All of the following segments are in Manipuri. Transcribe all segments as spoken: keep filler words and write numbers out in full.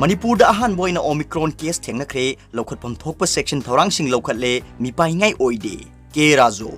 ꯃꯅꯤꯄꯨꯔꯗ ꯑꯍꯥꯟꯕ ꯑꯣꯏꯅ Omicron case ꯊꯦꯡꯅꯈ꯭ꯔꯦ, ꯂꯧꯈꯠꯐꯝ ꯊꯣꯛꯄ ꯆꯦꯛꯁꯤꯟ ꯊꯧꯔꯥꯡꯁꯤꯡ ꯂꯧꯈꯠꯂꯦ, ꯃꯤꯄꯥꯏꯅꯤꯡꯉꯥꯏ ꯑꯣꯏꯗꯦ꯫ ꯀꯦ ꯔꯥꯖꯨ꯫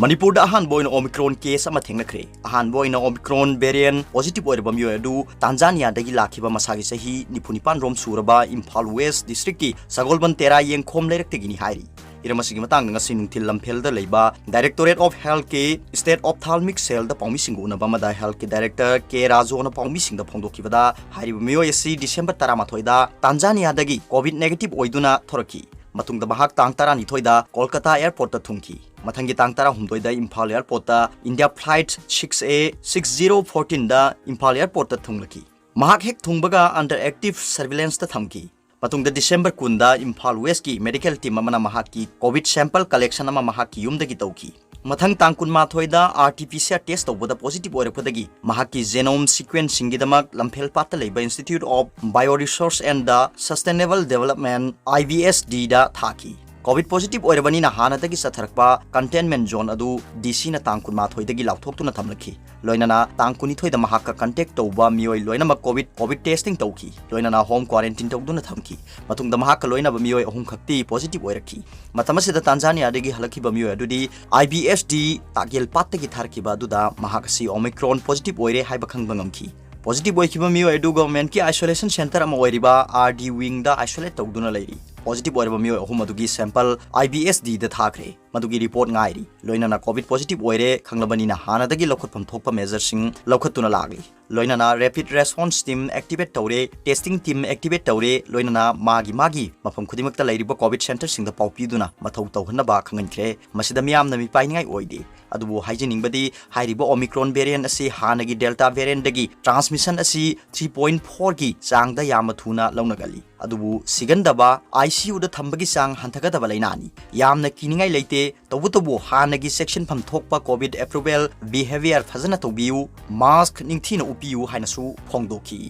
ꯃꯅꯤꯄꯨꯔꯗ ꯑꯍꯥꯟꯕ ꯑꯣꯏꯅ Omicron case ꯑꯃ ꯊꯦꯡꯅꯈ꯭ꯔꯦ꯫ ꯑꯍꯥꯟꯕ ꯑꯣꯏꯅ Omicron variant positive ꯑꯣꯏꯔꯕ ꯃꯤꯑꯣꯏ ꯑꯗꯨ ꯇꯥꯟꯖꯥꯅꯤꯌꯥꯗꯒꯤ ꯂꯥꯛꯈꯤꯕ, ꯃꯁꯥꯒꯤ ꯆꯍꯤ ꯅꯤꯐꯨ ꯅꯤꯄꯥꯟ ꯔꯣꯝ ꯁꯨꯔꯕ ꯏꯝꯐꯥꯜ West districtꯀꯤ ꯁꯒꯣꯜꯕꯟ ꯇꯦꯔꯥ ꯌꯦꯡꯈꯣꯝ ꯂꯩꯔꯛꯇꯒꯤꯅꯤ ꯍꯥꯏꯔꯤ꯫ ꯍꯤꯔꯝ ꯑꯁꯤꯒꯤ ꯃꯇꯥꯡꯗ ꯉꯁꯤ ꯅꯨꯡꯊꯤꯜ ꯂꯝꯐꯦꯜꯗ ꯂꯩꯕ Directorate of Healthꯀꯤ State Ophthalmic Cellꯗ ꯄꯥꯎꯃꯤꯁꯤꯡꯒ ꯎꯅꯕ ꯑꯃꯗ healthꯀꯤ director ꯀꯦ ꯔꯥꯖꯨꯅ ꯄꯥꯎꯃꯤꯁꯤꯡꯗ ꯐꯣꯡꯗꯣꯛꯈꯤꯕꯗ, ꯍꯥꯏꯔꯤꯕ ꯃꯤꯑꯣꯏ ꯑꯁꯤ ꯗꯤꯁꯦꯝꯕꯔ ꯇꯔꯥꯃꯥꯊꯣꯏꯗ ꯇꯥꯟꯖꯥꯅꯤꯌꯥꯗꯒꯤ COVID negative ꯑꯣꯏꯗꯨꯅ ꯊꯣꯔꯛꯈꯤ꯫ ꯃꯇꯨꯡꯗ ꯃꯍꯥꯛ ꯇꯥꯡ ꯇꯔꯥꯅꯤꯊꯣꯏꯗ ꯀꯣꯜꯀꯇꯥ airportꯇ ꯊꯨꯡꯈꯤ꯫ ꯃꯊꯪꯒꯤ ꯇꯥꯡ ꯇꯔꯥꯍꯨꯝꯗꯣꯏꯗ Imphal airportꯇ India flight six A six zero fourteenꯗ Imphal airportꯇ ꯊꯨꯡꯂꯈꯤ꯫ ꯃꯍꯥꯛ ꯍꯦꯛ ꯊꯨꯡꯕꯒ under active surveillanceꯇ ꯊꯝꯈꯤ꯫ ꯃꯇꯨꯡꯗ ꯗꯤꯁꯦꯝꯕꯔ ꯀꯨꯟꯗ ꯏꯝꯐꯥꯜ Westꯀꯤ medical team ꯑꯃꯅ ꯃꯍꯥꯛꯀꯤ COVID sample collection ꯑꯃ ꯃꯍꯥꯛꯀꯤ ꯌꯨꯝꯗꯒꯤ ꯇꯧꯈꯤ꯫ ꯃꯊꯪ ꯇꯥꯡ ꯀꯨꯟꯃꯥꯊꯣꯏꯗ RT-PCR test ꯇꯧꯕꯗ positive ꯑꯣꯏꯔꯛꯄꯗꯒꯤ ꯃꯍꯥꯛꯀꯤ genome sequencingꯒꯤꯗꯃꯛ ꯂꯝꯐꯦꯜꯄꯥꯠꯇ ꯂꯩꯕ Institute of Bioresource and the Sustainable Development, IBSDꯗ ꯊꯥꯈꯤ꯫ COVID positive ꯑꯣꯏꯔꯕꯅꯤꯅ ꯍꯥꯟꯅꯗꯒꯤ ꯆꯠꯊꯔꯛꯄ containment zone ꯑꯗꯨ DCꯅ ꯇꯥꯡ ꯀꯨꯟꯃꯥꯊꯣꯏꯗꯒꯤ ꯂꯥꯎꯊꯣꯛꯇꯨꯅ ꯊꯝꯂꯛꯈꯤ꯫ ꯂꯣꯏꯅꯅ ꯇꯥꯡ ꯀꯨꯟꯅꯤꯊꯣꯏꯗ ꯃꯍꯥꯛꯀ contact ꯇꯧꯕ ꯃꯤꯑꯣꯏ ꯂꯣꯏꯅꯃꯛ COVID, COVID testing ꯇꯧꯈꯤ꯫ ꯂꯣꯏꯅꯅ home quarantine ꯇꯧꯗꯨꯅ ꯊꯝꯈꯤ꯫ ꯃꯇꯨꯡꯗ ꯃꯍꯥꯛꯀ ꯂꯣꯏꯅꯕ ꯃꯤꯑꯣꯏ ꯑꯍꯨꯝ ꯈꯛꯇꯤ positive ꯑꯣꯏꯔꯛꯈꯤ꯫ ꯃꯇꯝ ꯑꯁꯤꯗ ꯇꯥꯟꯖꯥꯅꯤꯌꯥꯗꯒꯤ ꯍꯜꯂꯛꯈꯤꯕ ꯃꯤꯑꯣꯏ ꯑꯗꯨꯗꯤ IBSD ꯇꯥꯛꯌꯦꯜ ꯄꯥꯠꯇꯒꯤ ꯊꯥꯔꯛꯈꯤꯕ ꯑꯗꯨꯗ ꯃꯍꯥꯛ ꯑꯁꯤ Omicron positive ꯑꯣꯏꯔꯦ ꯍꯥꯏꯕ ꯈꯪꯕ ꯉꯝꯈꯤ꯫ Positive ꯑꯣꯏꯈꯤꯕ ꯃꯤꯑꯣꯏ ꯑꯗꯨ governmentꯀꯤ isolation centre ꯑꯃ ꯑꯣꯏꯔꯤꯕ RD wingꯗ isolate ꯇꯧꯗꯨꯅ ꯂꯩꯔꯤ꯫ Positive ꯑꯣꯏꯔꯕ ꯃꯤꯑꯣꯏ ꯑꯍꯨꯝ ꯑꯗꯨꯒꯤ sample IBSDꯗ ꯊꯥꯈ꯭ꯔꯦ꯫ ꯃꯗꯨꯒꯤ report ꯉꯥꯏꯔꯤ꯫ ꯂꯣꯏꯅꯅ COVID positive ꯑꯣꯏꯔꯦ ꯈꯪꯂꯕꯅꯤꯅ ꯍꯥꯟꯅꯗꯒꯤ ꯂꯧꯈꯠꯐꯝ ꯊꯣꯛꯄ measureꯁꯤꯡ ꯂꯧꯈꯠꯇꯨꯅ ꯂꯥꯛꯂꯤ꯫ ꯂꯣꯏꯅꯅ rapid response team activate ꯇꯧꯔꯦ, testing team activate ꯇꯧꯔꯦ, ꯂꯣꯏꯅꯅ ꯃꯥꯒꯤ ꯃꯥꯒꯤ ꯃꯐꯝ ꯈꯨꯗꯤꯡꯃꯛꯇ ꯂꯩꯔꯤꯕ COVID centreꯁꯤꯡꯗ ꯄꯥꯎ ꯄꯤꯗꯨꯅ ꯃꯊꯧ ꯇꯧꯍꯟꯅꯕ ꯈꯪꯍꯟꯈ꯭ꯔꯦ꯫ ꯃꯁꯤꯗ ꯃꯤꯌꯥꯝꯅ ꯃꯤꯄꯥꯏꯅꯤꯡꯉꯥꯏ ꯑꯣꯏꯗꯦ꯫ ꯑꯗꯨꯕꯨ ꯍꯥꯏꯖꯅꯤꯡꯕꯗꯤ, ꯍꯥꯏꯔꯤꯕ Omicron variant ꯑꯁꯤ ꯍꯥꯟꯅꯒꯤ Delta variantꯗꯒꯤ transmission ꯑꯁꯤ three point fourꯒꯤ ꯆꯥꯡꯗ ꯌꯥꯝꯅ ꯊꯨꯅ ꯂꯧꯅꯒꯜꯂꯤ꯫ ꯑꯗꯨꯕꯨ ꯁꯤꯒꯟꯗꯕ, ICUꯗ ꯊꯝꯕꯒꯤ ꯆꯥꯡ ꯍꯟꯊꯒꯗꯕ ꯂꯩꯅꯥꯅꯤ꯫ ꯌꯥꯝꯅ ꯀꯤꯅꯤꯡꯉꯥꯏ ꯂꯩꯇꯦ꯫ ꯇꯧꯕꯇꯕꯨ ꯍꯥꯟꯅꯒꯤ ꯆꯦꯛꯁꯤꯟꯐꯝ ꯊꯣꯛꯄ COVID appropriate behaviour ꯐꯖꯅ ꯇꯧꯕꯤꯌꯨ, mask ꯅꯤꯡꯊꯤꯅ ꯎꯞꯄꯤꯌꯨ ꯍꯥꯏꯅꯁꯨ ꯐꯣꯡꯗꯣꯛꯈꯤ꯫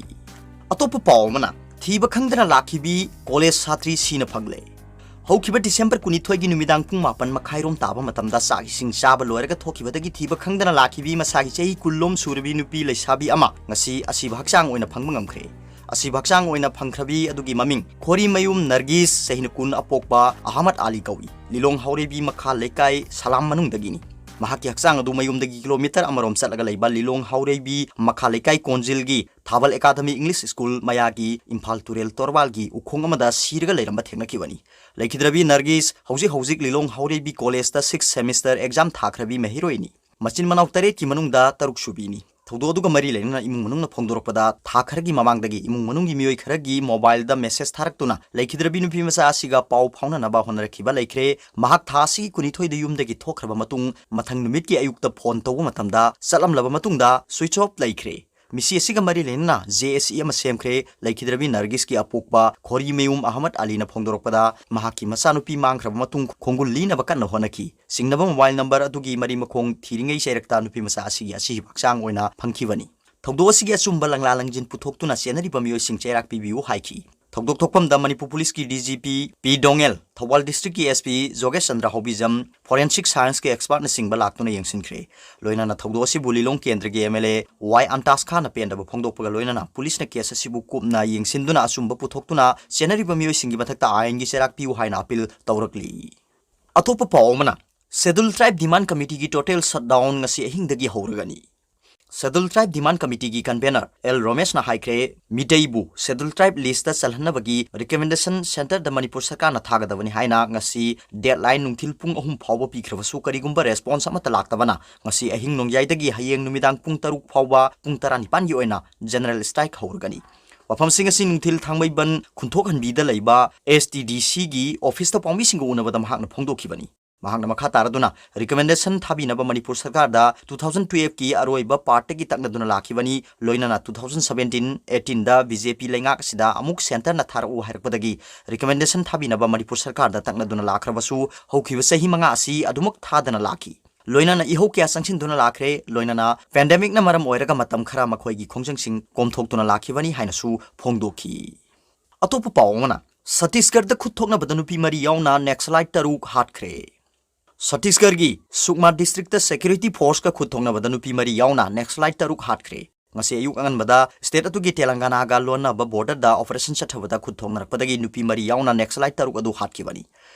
ꯑꯇꯣꯞꯄ ꯄꯥꯎ ꯑꯃꯅ, ꯊꯤꯕ ꯈꯪꯗꯅ ꯂꯥꯛꯈꯤꯕꯤ ꯀꯣꯂꯦꯖ ꯁꯥꯇ꯭ꯔꯤ ꯁꯤꯅ ꯐꯪꯂꯦ꯫ ꯍꯧꯈꯤꯕ ꯗꯤꯁꯦꯝꯕꯔ ꯀꯨꯟꯅꯤꯊꯣꯏꯒꯤ ꯅꯨꯃꯤꯗꯥꯡ ꯄꯨꯡ ꯃꯥꯄꯟ ꯃꯈꯥꯏꯔꯣꯝ ꯇꯥꯕ ꯃꯇꯝꯗ ꯆꯥꯛ ꯏꯁꯤꯡ ꯆꯥꯕ ꯂꯣꯏꯔꯒ ꯊꯣꯛꯈꯤꯕꯗꯒꯤ ꯊꯤꯕ ꯈꯪꯗꯅ ꯂꯥꯛꯈꯤꯕꯤ ꯃꯁꯥꯒꯤ ꯆꯍꯤ ꯀꯨꯟꯂꯣꯝ ꯁꯨꯔꯕꯤ ꯅꯨꯄꯤ ꯂꯩꯁꯥꯕꯤ ꯑꯃ ꯉꯁꯤ ꯑꯁꯤꯕ ꯍꯛꯆꯥꯡ ꯑꯣꯏꯅ ꯐꯪꯕ ꯉꯝꯈ꯭ꯔꯦ꯫ ꯑꯁꯤꯕ ꯍꯛꯆꯥꯡ ꯑꯣꯏꯅ ꯐꯪꯈ꯭ꯔꯕꯤ ꯑꯗꯨꯒꯤ ꯃꯃꯤꯡ ꯈꯣꯔꯤꯃꯌꯨꯝ ꯅꯔꯒꯤꯁ, ꯆꯍꯤ ꯀꯨꯟ, ꯑꯄꯣꯛꯄ ꯑꯍꯃꯗ ꯑꯂꯤ ꯀꯧꯏ꯫ ꯂꯤꯂꯣꯡ ꯍꯥꯎꯔꯩꯕꯤ ꯃꯈꯥ ꯂꯩꯀꯥꯏ ꯁꯂꯥꯝ ꯃꯅꯨꯡꯗꯒꯤꯅꯤ꯫ ꯃꯍꯥꯛꯀꯤ ꯍꯛꯆꯥꯡ ꯑꯗꯨ ꯃꯌꯨꯝꯗꯒꯤ ꯀꯤꯂꯣꯃꯤꯇꯔ ꯑꯃꯔꯣꯝ ꯆꯠꯂꯒ ꯂꯩꯕ ꯂꯤꯂꯣꯡ ꯍꯥꯎꯔꯩꯕꯤ ꯃꯈꯥ ꯂꯩꯀꯥꯏ ꯀꯣꯟꯖꯤꯜꯒꯤ ꯊꯥꯕꯜ ꯑꯦꯀꯥꯗꯃꯤ ꯏꯪꯂꯤꯁ ꯁ꯭ꯀꯨꯜ ꯃꯌꯥꯒꯤ ꯏꯝꯐꯥꯜ ꯇꯨꯔꯦꯜ ꯇꯣꯔꯕꯥꯜꯒꯤ ꯎꯈꯣꯡ ꯑꯃꯗ ꯁꯤꯔꯒ ꯂꯩꯔꯝꯕ ꯊꯦꯡꯅꯈꯤꯕꯅꯤ꯫ ꯂꯩꯈꯤꯗ꯭ꯔꯕꯤ ꯅꯔꯒꯤꯁ ꯍꯧꯖꯤꯛ ꯍꯧꯖꯤꯛ ꯂꯤꯂꯣꯡ ꯍꯥꯎꯔꯩꯕꯤ ꯀꯣꯂꯦꯖꯇ ꯁꯤꯛꯁ ꯁꯦꯃꯤꯁꯇꯔ ꯑꯦꯛꯖꯥꯝ ꯊꯥꯈ꯭ꯔꯕꯤ ꯃꯍꯩꯔꯣꯏꯅꯤ꯫ ꯃꯆꯤꯟ ꯃꯅꯥꯎ ꯇꯔꯦꯠꯀꯤ ꯃꯅꯨꯡꯗ ꯇꯔꯨꯛ ꯁꯨꯕꯤꯅꯤ꯫ ꯊꯧꯗꯣꯛ ꯑꯗꯨꯒ ꯃꯔꯤ ꯂꯩꯅꯅ ꯏꯃꯨꯡ ꯃꯅꯨꯡꯅ ꯐꯣꯡꯗꯣꯔꯛꯄꯗ, ꯊꯥ ꯈꯔꯒꯤ ꯃꯃꯥꯡꯗꯒꯤ ꯏꯃꯨꯡ ꯃꯅꯨꯡꯒꯤ ꯃꯤꯑꯣꯏ ꯈꯔꯒꯤ ꯃꯣꯕꯥꯏꯜꯗ ꯃꯦꯁꯦꯖ ꯊꯥꯔꯛꯇꯨꯅ ꯂꯩꯈꯤꯗ꯭ꯔꯕꯤ ꯅꯨꯄꯤ ꯃꯆꯥ ꯑꯁꯤꯒ ꯄꯥꯎ ꯐꯥꯎꯅꯅꯕ ꯍꯣꯠꯅꯔꯛꯈꯤꯕ ꯂꯩꯈ꯭ꯔꯦ꯫ ꯃꯍꯥꯛ ꯊꯥ ꯑꯁꯤꯒꯤ ꯀꯨꯟꯅꯤꯊꯣꯏꯗ ꯌꯨꯝꯗꯒꯤ ꯊꯣꯛꯈ꯭ꯔꯕ ꯃꯇꯨꯡ, ꯃꯊꯪ ꯅꯨꯃꯤꯠꯀꯤ ꯑꯌꯨꯛꯇ ꯐꯣꯟ ꯇꯧꯕ ꯃꯇꯝꯗ ꯆꯠꯂꯝꯂꯕ ꯃꯇꯨꯡꯗ ꯁ꯭ꯋꯤꯆ ꯑꯣꯐ ꯂꯩꯈ꯭ꯔꯦ꯫ ꯃꯤꯁꯤ ꯑꯁꯤꯒ ꯃꯔꯤ ꯂꯩꯅꯅ ꯖꯦ ꯑꯦꯁ ꯏ ꯑꯃ ꯁꯦꯝꯈ꯭ꯔꯦ꯫ ꯂꯩꯈꯤꯗ꯭ꯔꯕꯤ ꯅꯔꯒꯤꯁꯀꯤ ꯑꯄꯣꯛꯄ ꯈꯣꯔꯤꯃꯌꯨꯝ ꯑꯍꯃꯗ ꯑꯂꯤꯅ ꯐꯣꯡꯗꯣꯔꯛꯄꯗ, ꯃꯍꯥꯛꯀꯤ ꯃꯆꯥꯅꯨꯄꯤ ꯃꯥꯡꯈ꯭ꯔꯕ ꯃꯇꯨꯡ ꯈꯣꯡꯒꯨꯜ ꯂꯤꯅꯕ ꯀꯟꯅ ꯍꯣꯠꯅꯈꯤ꯫ ꯆꯤꯡꯅꯕ ꯃꯣꯕꯥꯏꯜ ꯅꯝꯕꯔ ꯑꯗꯨꯒꯤ ꯃꯔꯤ ꯃꯈꯣꯡ ꯊꯤꯔꯤꯉꯩ ꯆꯩꯔꯛꯇ ꯅꯨꯄꯤ ꯃꯆꯥ ꯑꯁꯤꯒꯤ ꯑꯁꯤꯕ ꯍꯛꯆꯥꯡ ꯑꯣꯏꯅ ꯐꯪꯈꯤꯕꯅꯤ꯫ ꯊꯧꯗꯣꯛ ꯑꯁꯤꯒꯤ ꯑꯆꯨꯝꯕ ꯂꯪꯂꯥ ꯂꯪꯖꯤꯟ ꯄꯨꯊꯣꯛꯇꯨꯅ ꯆꯦꯟꯅꯔꯤꯕ ꯃꯤꯑꯣꯏꯁꯤꯡ ꯆꯩꯔꯥꯛ ꯄꯤꯕꯤꯌꯨ ꯍꯥꯏꯈꯤ꯫ ꯊꯧꯗꯣꯛ ꯊꯣꯛꯐꯝꯗ ꯃꯅꯤꯄꯨꯔ ꯄꯨꯂꯤꯁꯀꯤ ꯗꯤ ꯖꯤ ꯄꯤ ꯄꯤ ꯗꯣꯉꯦꯜ, ꯊꯧꯕꯥꯜ ꯗꯤꯁꯇ꯭ꯔꯤꯛꯀꯤ ꯑꯦꯁ ꯄꯤ ꯖꯣꯒꯦꯁ ꯆꯟꯗ꯭ꯔ ꯍꯥꯎꯕꯤꯖꯝ, ꯐꯣꯔꯦꯟꯁꯤꯛ ꯁꯥꯏꯟꯁꯀꯤ ꯑꯦꯛꯁꯄꯥꯔꯠꯅꯆꯤꯡꯕ ꯂꯥꯛꯇꯨꯅ ꯌꯦꯡꯁꯤꯟꯈ꯭ꯔꯦ꯫ ꯂꯣꯏꯅꯅ ꯊꯧꯗꯣꯛ ꯑꯁꯤꯕꯨ ꯂꯤꯂꯣꯡ ꯀꯦꯟꯗ꯭ꯔꯒꯤ ꯑꯦꯝ ꯑꯦꯜ ꯑꯦ ꯋꯥꯏ ꯑꯟꯇꯥꯁ ꯈꯥꯟꯅ ꯄꯦꯟꯗꯕ ꯐꯣꯡꯗꯣꯛꯄꯒ ꯂꯣꯏꯅꯅ ꯄꯨꯂꯤꯁꯅ ꯀꯦꯁ ꯑꯁꯤꯕꯨ ꯀꯨꯞꯅ ꯌꯦꯡꯁꯤꯟꯗꯨꯅ ꯑꯆꯨꯝꯕ ꯄꯨꯊꯣꯛꯇꯨꯅ ꯆꯦꯟꯅꯔꯤꯕ ꯃꯤꯑꯣꯏꯁꯤꯡꯒꯤ ꯃꯊꯛꯇ ꯑꯥꯏꯟꯒꯤ ꯆꯩꯔꯥꯛ ꯄꯤꯌꯨ ꯍꯥꯏꯅ ꯑꯄꯤꯜ ꯇꯧꯔꯛꯂꯤ꯫ ꯑꯇꯣꯞꯄ ꯄꯥꯎ ꯑꯃꯅ, ꯁꯦꯗꯨꯜ ꯇ꯭ꯔꯥꯏꯕ ꯗꯤꯃꯥꯟ ꯀꯃꯤꯇꯤꯒꯤ ꯇꯣꯇꯦꯜ ꯁꯠꯗꯥꯎꯟ ꯉꯁꯤ ꯑꯍꯤꯡꯗꯒꯤ ꯍꯧꯔꯒꯅꯤ꯫ ꯁꯦꯗꯨꯜ ꯇ꯭ꯔꯥꯏꯕ ꯗꯤꯃꯥꯟ ꯀꯃꯤꯇꯤꯒꯤ ꯀꯟꯚꯦꯅꯔ ꯑꯦꯜ ꯔꯣꯃꯦꯁꯅ ꯍꯥꯏꯈ꯭ꯔꯦ, ꯃꯤꯇꯩꯕꯨ ꯁꯦꯗꯨꯜ ꯇ꯭ꯔꯥꯏꯕ ꯂꯤꯁꯇ ꯆꯜꯍꯟꯅꯕꯒꯤ ꯔꯤꯀꯃꯦꯟꯗꯦꯁꯟ ꯁꯦꯟꯇꯔꯗ ꯃꯅꯤꯄꯨꯔ ꯁꯔꯀꯥꯔꯅ ꯊꯥꯒꯗꯕꯅꯤ ꯍꯥꯏꯅ ꯉꯁꯤ ꯗꯦꯗꯂꯥꯏꯟ ꯅꯨꯡꯊꯤꯜ ꯄꯨꯡ ꯑꯍꯨꯝ ꯐꯥꯎꯕ ꯄꯤꯈ꯭ꯔꯕꯁꯨ ꯀꯔꯤꯒꯨꯝꯕ ꯔꯦꯁꯄꯣꯟꯁ ꯑꯃꯠꯇ ꯂꯥꯛꯇꯕꯅ ꯉꯁꯤ ꯑꯍꯤꯡ ꯅꯣꯡꯌꯥꯏꯗꯒꯤ ꯍꯌꯦꯡ ꯅꯨꯃꯤꯗꯥꯡ ꯄꯨꯡ ꯇꯔꯨꯛ ꯐꯥꯎꯕ ꯄꯨꯡ ꯇꯔꯥꯅꯤꯄꯥꯟꯒꯤ ꯑꯣꯏꯅ ꯖꯦꯅꯔꯦꯜ ꯁ꯭ꯇ꯭ꯔꯥꯏꯛ ꯍꯧꯔꯒꯅꯤ꯫ ꯋꯥꯐꯝꯁꯤꯡ ꯑꯁꯤ ꯅꯨꯡꯊꯤꯜ ꯊꯥꯡꯃꯩꯕꯟ ꯈꯨꯟꯊꯣꯛꯍꯟꯕꯤꯗ ꯂꯩꯕ ꯑꯦꯁ ꯇꯤ ꯗꯤ ꯁꯤꯒꯤ ꯑꯣꯐꯤꯁꯇ ꯄꯥꯎꯃꯤꯁꯤꯡꯒ ꯎꯅꯕꯗ ꯃꯍꯥꯛꯅ ꯐꯣꯡꯗꯣꯛꯈꯤꯕꯅꯤ꯫ ꯃꯍꯥꯛꯅ ꯃꯈꯥ ꯇꯥꯔꯗꯨꯅ ꯔꯤꯀꯃꯦꯟꯗꯦꯁꯟ ꯊꯥꯕꯤꯅꯕ ꯃꯅꯤꯄꯨꯔ ꯁꯔꯀꯥꯔꯗ ꯇꯨ ꯊꯥꯎꯖꯟ ꯇꯨꯌꯦꯜꯐꯀꯤ ꯑꯔꯣꯏꯕ ꯄꯥꯔꯠꯇꯒꯤ ꯇꯛꯅꯗꯨꯅ ꯂꯥꯛꯈꯤꯕꯅꯤ꯫ ꯂꯣꯏꯅꯅ ꯇꯨ ꯊꯥꯎꯖꯟ ꯁꯕꯦꯟꯇꯤꯟ ꯑꯩꯠꯇꯤꯟꯗ ꯕꯤ ꯖꯦ ꯄꯤ ꯂꯩꯉꯥꯛ ꯑꯁꯤꯗ ꯑꯃꯨꯛ ꯁꯦꯟꯇꯔꯅ ꯊꯥꯔꯛꯎ ꯍꯥꯏꯔꯛꯄꯗꯒꯤ ꯔꯤꯀꯃꯦꯟꯗꯦꯁꯟ ꯊꯥꯕꯤꯅꯕ ꯃꯅꯤꯄꯨꯔ ꯁꯔꯀꯥꯔꯗ ꯇꯛꯅꯗꯨꯅ ꯂꯥꯛꯈ꯭ꯔꯕꯁꯨ, ꯍꯧꯈꯤꯕ ꯆꯍꯤ ꯃꯉꯥ ꯑꯁꯤ ꯑꯗꯨꯃꯛ ꯊꯥꯗꯅ ꯂꯥꯛꯈꯤ꯫ ꯂꯣꯏꯅꯅ ꯏꯍꯧ ꯀꯌꯥ ꯆꯪꯁꯤꯟꯗꯨꯅ ꯂꯥꯛꯈ꯭ꯔꯦ꯫ ꯂꯣꯏꯅꯅ ꯄꯦꯟꯗꯦꯃꯤꯛꯅ ꯃꯔꯝ ꯑꯣꯏꯔꯒ ꯃꯇꯝ ꯈꯔ ꯃꯈꯣꯏꯒꯤ ꯈꯣꯡꯖꯪꯁꯤꯡ ꯀꯣꯝꯊꯣꯛꯇꯨꯅ ꯂꯥꯛꯈꯤꯕꯅꯤ ꯍꯥꯏꯅꯁꯨ ꯐꯣꯡꯗꯣꯛꯈꯤ꯫ ꯑꯇꯣꯞꯄ ꯄꯥꯎ ꯑꯃꯅ, ꯁꯠꯇꯤꯁꯒꯔꯗ ꯈꯨꯠ ꯊꯣꯛꯅꯕꯗ ꯅꯨꯄꯤ ꯃꯔꯤ ꯌꯥꯎꯅ ꯅꯦꯛꯁꯂꯥꯏꯠ ꯇꯔꯨꯛ ꯍꯥꯠꯈ꯭ꯔꯦ꯫ ꯁꯠꯇꯤꯁꯒꯔꯒꯤ ꯁꯨꯛꯃꯥ ꯗꯤꯁꯇ꯭ꯔꯤꯛꯇ ꯁꯦꯀ꯭ꯌꯨꯔꯤꯇꯤ ꯐꯣꯔꯁꯀ ꯈꯨꯠ ꯊꯣꯛꯅꯕꯗ ꯅꯨꯄꯤ ꯃꯔꯤ ꯌꯥꯎꯅ ꯅꯦꯛꯁꯂꯥꯏꯠ ꯇꯔꯨꯛ ꯍꯥꯠꯈ꯭ꯔꯦ꯫ ꯉꯁꯤ ꯑꯌꯨꯛ ꯑꯉꯟꯕꯗ state ꯑꯗꯨꯒꯤ ꯇꯦꯂꯪꯒꯥꯅꯥꯒ ꯂꯣꯟꯅꯕ borderꯗ operation ꯆꯠꯊꯕꯗ ꯈꯨꯠ ꯊꯣꯛꯅꯔꯛꯄꯗꯒꯤ ꯅꯨꯄꯤ ꯃꯔꯤ ꯌꯥꯎꯅ Naxalite ꯇꯔꯨꯛ ꯑꯗꯨ ꯍꯥꯠꯈꯤꯕꯅꯤ꯫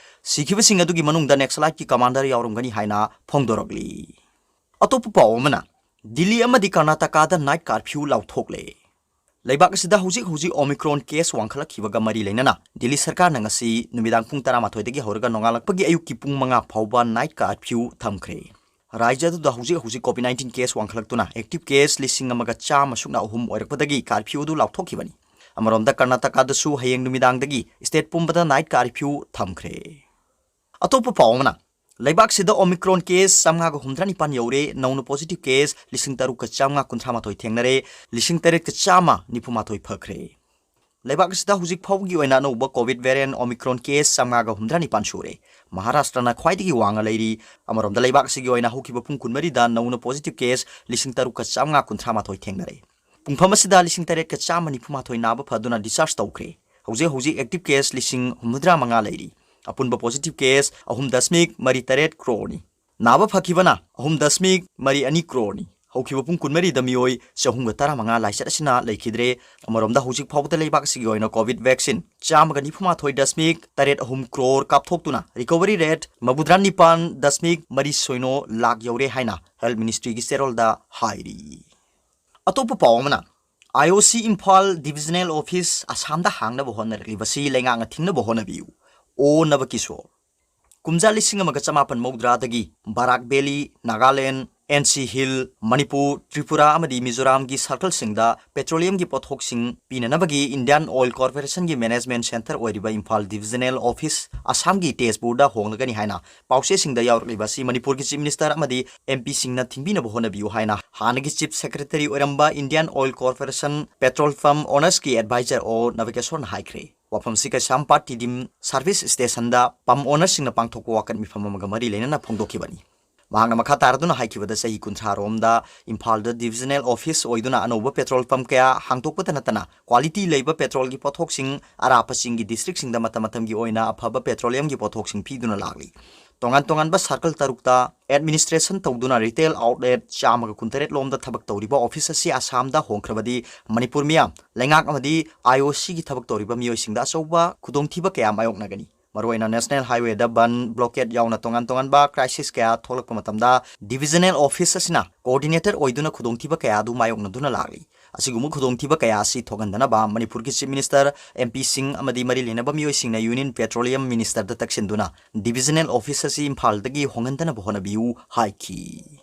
ꯁꯤꯈꯤꯕꯁꯤꯡ ꯑꯗꯨꯒꯤ ꯃꯅꯨꯡꯗ Naxaliteꯀꯤ commander ꯌꯥꯎꯔꯝꯒꯅꯤ ꯍꯥꯏꯅ ꯐꯣꯡꯗꯣꯔꯛꯂꯤ꯫ ꯑꯇꯣꯞꯄ ꯄꯥꯎ ꯑꯃꯅ, ꯗꯤꯜꯂꯤ ꯑꯃꯗꯤ ꯀꯔꯅꯥꯇꯀꯥꯗ night curfew ꯂꯥꯎꯊꯣꯛꯂꯦ꯫ ꯂꯩꯕꯥꯛ ꯑꯁꯤꯗ ꯍꯧꯖꯤꯛ ꯍꯧꯖꯤꯛ Omicron case ꯋꯥꯡꯈꯠꯂꯛꯈꯤꯕꯒ ꯃꯔꯤ ꯂꯩꯅꯅ ꯗꯤꯜꯂꯤ ꯁꯔꯀꯥꯔꯅ ꯉꯁꯤ ꯅꯨꯃꯤꯗꯥꯡ ꯄꯨꯡ ꯇꯔꯥꯃꯥꯊꯣꯏꯗꯒꯤ ꯍꯧꯔꯒ ꯅꯣꯡꯉꯥꯜꯂꯛꯄꯒꯤ ꯑꯌꯨꯛꯀꯤ ꯄꯨꯡ ꯃꯉꯥ ꯐꯥꯎꯕ night curfew ꯊꯝꯈ꯭ꯔꯦ꯫ ꯔꯥꯖ꯭ꯌ ꯑꯗꯨꯗ ꯍꯧꯖꯤꯛ ꯍꯧꯖꯤꯛ COVID nineteen case ꯋꯥꯡꯈꯠꯂꯛꯇꯨꯅ active case ꯂꯤꯁꯤꯡ ꯑꯃꯒ ꯆꯥꯝꯃ ꯁꯨꯞꯅ ꯑꯍꯨꯝ ꯑꯣꯏꯔꯛꯄꯗꯒꯤ curfew ꯑꯗꯨ ꯂꯥꯎꯊꯣꯛꯈꯤꯕꯅꯤ꯫ ꯑꯃꯔꯣꯝꯗ ꯀꯔꯅꯥꯇꯀꯥꯗꯁꯨ ꯍꯌꯦꯡ ꯅꯨꯃꯤꯗꯥꯡꯗꯒꯤ state ꯄꯨꯝꯕꯗ night curfew ꯊꯝꯈ꯭ꯔꯦ꯫ ꯑꯇꯣꯞꯄ ꯄꯥꯎ ꯑꯃꯅ, ꯂꯩꯕꯥꯛꯁꯤꯗ Omicron case ꯆꯥꯝꯃꯉꯥꯒ ꯍꯨꯝꯗ꯭ꯔꯥ ꯅꯤꯄꯥꯟ ꯌꯧꯔꯦ, ꯅꯧꯅ positive case ꯂꯤꯁꯤꯡ ꯇꯔꯨꯛꯀ ꯆꯥꯝꯃꯉꯥ ꯀꯨꯟꯊ꯭ꯔꯥ ꯃꯥꯊꯣꯏ ꯊꯦꯡꯅꯔꯦ, ꯂꯤꯁꯤꯡ ꯇꯔꯦꯠꯀ ꯆꯥꯝꯃ ꯅꯤꯐꯨ ꯃꯥꯊꯣꯏ ꯐꯈ꯭ꯔꯦ꯫ ꯂꯩꯕꯥꯛ ꯑꯁꯤꯗ ꯍꯧꯖꯤꯛ ꯐꯥꯎꯕꯒꯤ ꯑꯣꯏꯅ ꯑꯅꯧꯕ COVID variant Omicron case ꯆꯥꯝꯃꯉꯥꯒ ꯍꯨꯝꯗ꯭ꯔꯥ ꯅꯤꯄꯥꯟ ꯁꯨꯔꯦ꯫ ꯃꯍꯥꯔꯥꯁꯇ꯭ꯔꯅ ꯈ꯭ꯋꯥꯏꯗꯒꯤ ꯋꯥꯡꯅ ꯂꯩꯔꯤ꯫ ꯑꯃꯔꯣꯝꯗ ꯂꯩꯕꯥꯛ ꯑꯁꯤꯒꯤ ꯑꯣꯏꯅ ꯍꯧꯈꯤꯕ ꯄꯨꯡ ꯀꯨꯟꯃꯔꯤꯗ ꯅꯧꯅ positive case ꯂꯤꯁꯤꯡ ꯇꯔꯨꯛꯀ ꯆꯥꯝꯃꯉꯥ ꯀꯨꯟꯊ꯭ꯔꯥ ꯃꯥꯊꯣꯏ ꯊꯦꯡꯅꯔꯦ꯫ ꯄꯨꯡꯐꯝ ꯑꯁꯤꯗ ꯂꯤꯁꯤꯡ ꯇꯔꯦꯠꯀ ꯆꯥꯝꯃ ꯅꯤꯐꯨ ꯃꯥꯊꯣꯏ ꯅꯥꯕ ꯐꯗꯨꯅ discharge ꯇꯧꯈ꯭ꯔꯦ꯫ ꯍꯧꯖꯤꯛ ꯍꯧꯖꯤꯛ active case ꯂꯤꯁꯤꯡ ꯍꯨꯝꯐꯨꯇꯔꯥ ꯃꯉꯥ ꯂꯩꯔꯤ꯫ ꯑꯄꯨꯟꯕ positive case ꯑꯍꯨꯝ ꯗꯁꯃꯤꯛ ꯃꯔꯤ ꯇꯔꯦꯠ crore ꯅꯤ꯫ ꯅꯥꯕ ꯐꯈꯤꯕꯅ ꯑꯍꯨꯝ ꯗꯁꯃꯤꯛ ꯃꯔꯤ ꯑꯅꯤ crore ꯅꯤ꯫ ꯍꯧꯈꯤꯕ ꯄꯨꯡ ꯀꯨꯟꯃꯔꯤꯗ ꯃꯤꯑꯣꯏ ꯆꯍꯨꯝꯒ ꯇꯔꯥꯃꯉꯥ ꯂꯥꯏꯆꯠ ꯑꯁꯤꯅ ꯂꯩꯈꯤꯗ꯭ꯔꯦ꯫ ꯑꯃꯔꯣꯝꯗ ꯍꯧꯖꯤꯛ ꯐꯥꯎꯕꯗ ꯂꯩꯕꯥꯛ ꯑꯁꯤꯒꯤ ꯑꯣꯏꯅ COVID vaccine ꯆꯥꯝꯃꯒ ꯅꯤꯐꯨ ꯃꯥꯊꯣꯏ ꯗꯁꯃꯤꯛ ꯇꯔꯦꯠ ꯑꯍꯨꯝ crore ꯀꯥꯞꯊꯣꯛꯇꯨꯅ recovery rate ꯃꯧꯗ꯭ꯔꯥ ꯅꯤꯄꯥꯟ ꯗꯁꯃꯤꯛ ꯃꯔꯤ ꯁꯤꯅꯣ ꯂꯥꯈ ꯌꯧꯔꯦ ꯍꯥꯏꯅ Health Ministryꯒꯤ ꯆꯦꯔꯣꯜꯗ ꯍꯥꯏꯔꯤ꯫ ꯑꯇꯣꯞꯄ ꯄꯥꯎ ꯑꯃꯅ, IOC ꯏꯝꯐꯥꯜ divisional office ꯑꯁꯥꯝꯗ ꯍꯥꯡꯅꯕ ꯍꯣꯠꯅꯔꯛꯂꯤꯕꯁꯤ ꯂꯩꯉꯥꯛꯅ ꯊꯤꯡꯅꯕ ꯍꯣꯠꯅꯕꯤꯌꯨ, ꯑꯣ ꯅꯕꯀꯤꯁꯣꯔ꯫ ꯀꯨꯝꯖꯥ ꯂꯤꯁꯤꯡ ꯑꯃꯒ ꯆꯃꯥꯄꯟ ꯃꯧꯗ꯭ꯔꯥꯗꯒꯤ Barak valley, Nagaland, NC Hill, Manipur, Tripura ꯑꯃꯗꯤ ꯃꯤꯖꯣꯔꯥꯝꯒꯤ circleꯁꯤꯡꯗ petroleumꯒꯤ ꯄꯣꯠꯊꯣꯛꯁꯤꯡ ꯄꯤꯅꯅꯕꯒꯤ Indian Oil Corporationꯒꯤ management centre ꯑꯣꯏꯔꯤꯕ ꯏꯝꯐꯥꯜ divisional office ꯑꯁꯥꯝꯒꯤ ꯇꯦꯖꯄꯨꯔꯗ ꯍꯣꯡꯂꯒꯅꯤ ꯍꯥꯏꯅ ꯄꯥꯎꯆꯦꯁꯤꯡꯗ ꯌꯥꯎꯔꯛꯂꯤꯕ ꯑꯁꯤ ꯃꯅꯤꯄꯨꯔꯒꯤ Chief Minister ꯑꯃꯗꯤ MPꯁꯤꯡꯅ ꯊꯤꯡꯕꯤꯅꯕ ꯍꯣꯠꯅꯕꯤꯌꯨ ꯍꯥꯏꯅ ꯍꯥꯟꯅꯒꯤ Chief Secretary ꯑꯣꯏꯔꯝꯕ Indian Oil Corporation petrol pump ownersꯀꯤ advisor ꯑꯣ ꯅꯕꯀꯦꯁꯣꯔꯅ ꯍꯥꯏꯈ꯭ꯔꯦ꯫ ꯋꯥꯐꯝꯁꯤ ꯀꯩꯁꯥꯝꯄꯥꯠ ꯇꯤꯗꯤꯝ service stationꯗ pump ownerꯁꯤꯡꯅ ꯄꯥꯡꯊꯣꯛꯄ ꯋꯥꯀꯠ ꯃꯤꯐꯝ ꯑꯃꯒ ꯃꯔꯤ ꯂꯩꯅꯅ ꯐꯣꯡꯗꯣꯛꯈꯤꯕꯅꯤ꯫ ꯃꯍꯥꯛꯅ ꯃꯈꯥ ꯇꯥꯔꯗꯨꯅ ꯍꯥꯏꯈꯤꯕꯗ, ꯆꯍꯤ ꯀꯨꯟꯊ꯭ꯔꯥ ꯔꯣꯝꯗ ꯏꯝꯐꯥꯜꯗ divisional office ꯑꯣꯏꯗꯨꯅ ꯑꯅꯧꯕ petrol pump ꯀꯌꯥ ꯍꯥꯡꯗꯣꯛꯄꯇ ꯅꯠꯇꯅ quality ꯂꯩꯕ petrolꯒꯤ ꯄꯣꯠꯊꯣꯛꯁꯤꯡ ꯑꯔꯥꯞꯄ ꯆꯤꯡꯒꯤ districtꯁꯤꯡꯗ ꯃꯇꯝ ꯃꯇꯝꯒꯤ ꯑꯣꯏꯅ ꯑꯐꯕ petroleumꯒꯤ ꯄꯣꯠꯊꯣꯛꯁꯤꯡ ꯄꯤꯗꯨꯅ ꯂꯥꯛꯂꯤ꯫ ꯇꯣꯉꯥꯟ ꯇꯣꯉꯥꯟꯕ circle ꯇꯔꯨꯛꯇ administration ꯇꯧꯗꯨꯅ retail outlet ꯆꯥꯝꯃꯒ ꯀꯨꯟꯇꯔꯦꯠ ꯂꯣꯝꯗ ꯊꯕꯛ ꯇꯧꯔꯤꯕ office ꯑꯁꯤ ꯑꯁꯥꯝꯗ ꯍꯣꯡꯈ꯭ꯔꯕꯗꯤ ꯃꯅꯤꯄꯨꯔ ꯃꯤꯌꯥꯝ ꯂꯩꯉꯥꯛ ꯑꯃꯗꯤ I O Cꯒꯤ ꯊꯕꯛ ꯇꯧꯔꯤꯕ ꯃꯤꯑꯣꯏꯁꯤꯡꯗ ꯑꯆꯧꯕ ꯈꯨꯗꯣꯡꯊꯤꯕ ꯀꯌꯥ ꯃꯥꯌꯣꯛꯅꯒꯅꯤ꯫ ꯃꯔꯨꯑꯣꯏꯅ national highwayꯗ ꯕꯟ, blockade ꯌꯥꯎꯅ ꯇꯣꯉꯥꯟ ꯇꯣꯉꯥꯟꯕ crisis ꯀꯌꯥ ꯊꯣꯛꯂꯛꯄ ꯃꯇꯝꯗ divisional office ꯑꯁꯤꯅ coordinator ꯑꯣꯏꯗꯨꯅ ꯈꯨꯗꯣꯡꯊꯤꯕ ꯀꯌꯥ ꯑꯗꯨ ꯃꯥꯌꯣꯛꯅꯗꯨꯅ ꯂꯥꯛꯂꯤ꯫ ꯑꯁꯤꯒꯨꯝꯕ ꯈꯨꯗꯣꯡꯊꯤꯕ ꯀꯌꯥ ꯑꯁꯤ ꯊꯣꯛꯍꯟꯗꯅꯕ ꯃꯅꯤꯄꯨꯔꯒꯤ Chief Minister, M Pꯁꯤꯡ ꯑꯃꯗꯤ ꯃꯔꯤ ꯂꯩꯅꯕ ꯃꯤꯑꯣꯏꯁꯤꯡꯅ Union Petroleum Ministerꯗ ꯇꯛꯁꯤꯟꯗꯨꯅ divisional office ꯑꯁꯤ ꯏꯝꯐꯥꯜꯗꯒꯤ ꯍꯣꯡꯍꯟꯗꯅꯕ ꯍꯣꯠꯅꯕꯤꯌꯨ ꯍꯥꯏꯈꯤ꯫